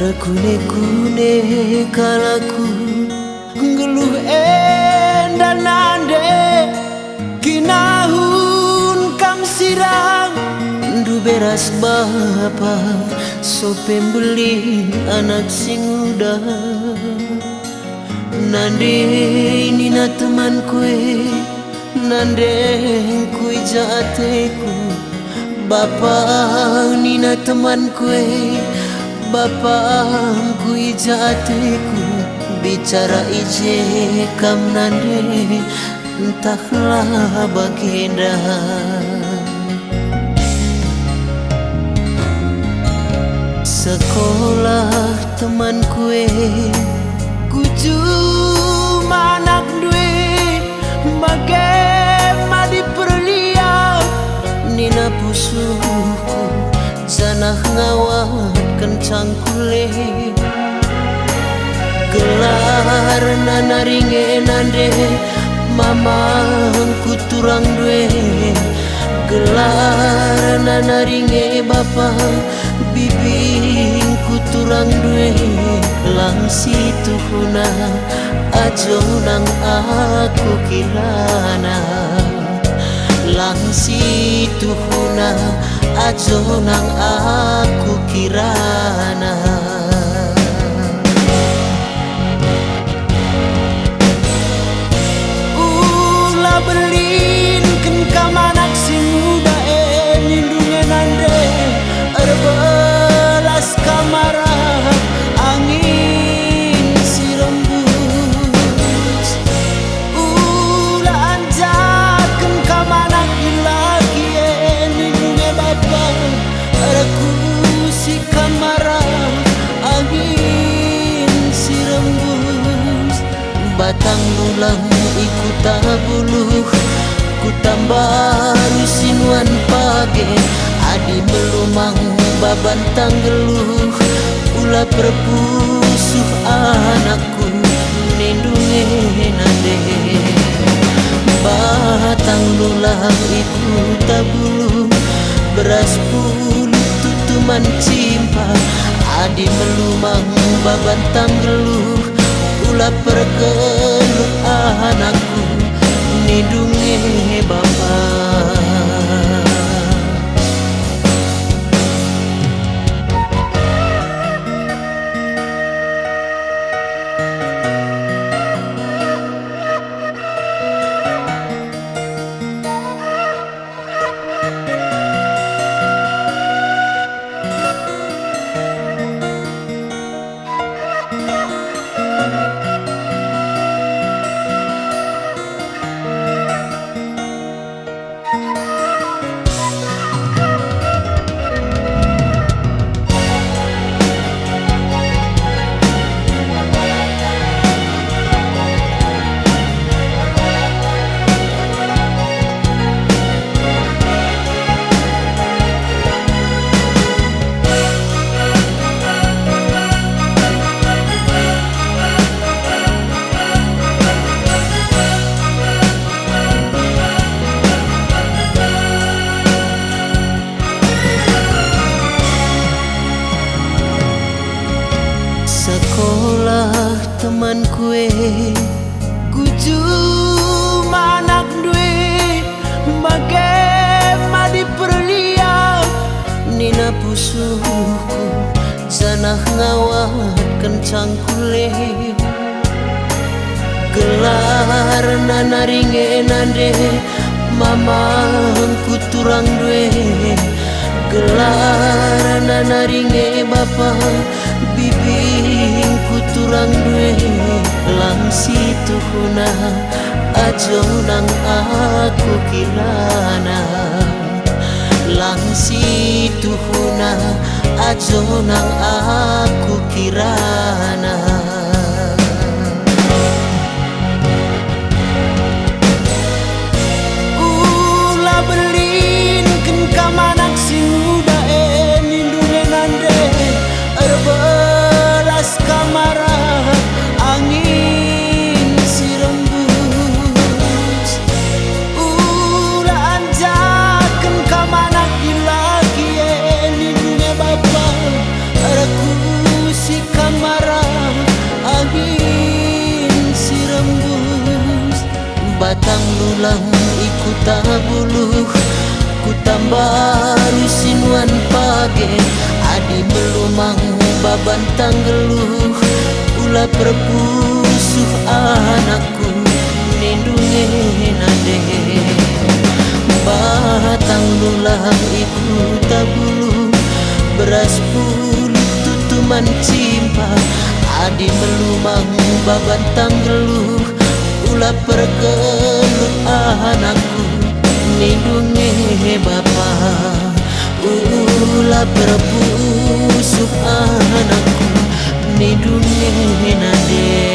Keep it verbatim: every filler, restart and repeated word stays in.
Erkune-kune kal aku nggeluh enda nande, kinahun kam sirang, ndu beras bapa, sope mbelin anak si nguda. Nande nina temanku e, nande engku i ja ateku. Bapa, nina temanku e, bapa, engku i ja ateku. Bicara i je kam nande, ntahlah bagenda. Sekolah temanku e, kujum anakndu e, bage madi perliak, nina pusuhku, janah ngawatken cangkul e. Gelarna nari nge nande, mamangku turangndu e. Gelarna nari nge bapa, bibingku turangndu e. Lang situhuna ajo nang aku kirana. Lang situhuna ajo nang aku kirana. Ula belinken kam anak si nguda e, nindu nge nande, erbelas kam arah angin si rembus. Ula anjaken kam anak dilaki e, nindu nge bapa, erkusi kam arah angin si rembus. Batang lulang i Kuta Buluh, Kuta Mbaru si nuan page, adi melumang baban tanggeluh, ula perpusuh anak ku nindu nge nande. Batang lulang i Kuta Buluh, beras pulut tutuman cimpa, adi melumang baban tanggeluh, ula pergelut anakku, nindu nge bapa. Sekolah temanku e, kujum anakndu e, bage madi perliak, nina pusuhku, janah ngawatken cangkul e. Gelarna nari nge nande, mamangku turangndu e. Gelarna nari nge bapa, bibingku turangndu e. Lang situhuna ajo nang aku kirana. Lang situhuna ajo nang aku kirana. Ula belinken kam anak si nguda e, nindu nge nande, erbelas kam arah angin si rembus. Ula anjaken kam anak dilaki e, nindu nge bapa, erkusi Adi melumang baban tanggeluh, ula perpusuh anakku, nindu nge nande. Batang lulang i kuta buluh, beras pulut tutu man cimpa. Adi melumang baban tanggeluh, ula perkelut anakku, nindu nge bapa. Ula perpusuh anakku, nindu nge nande.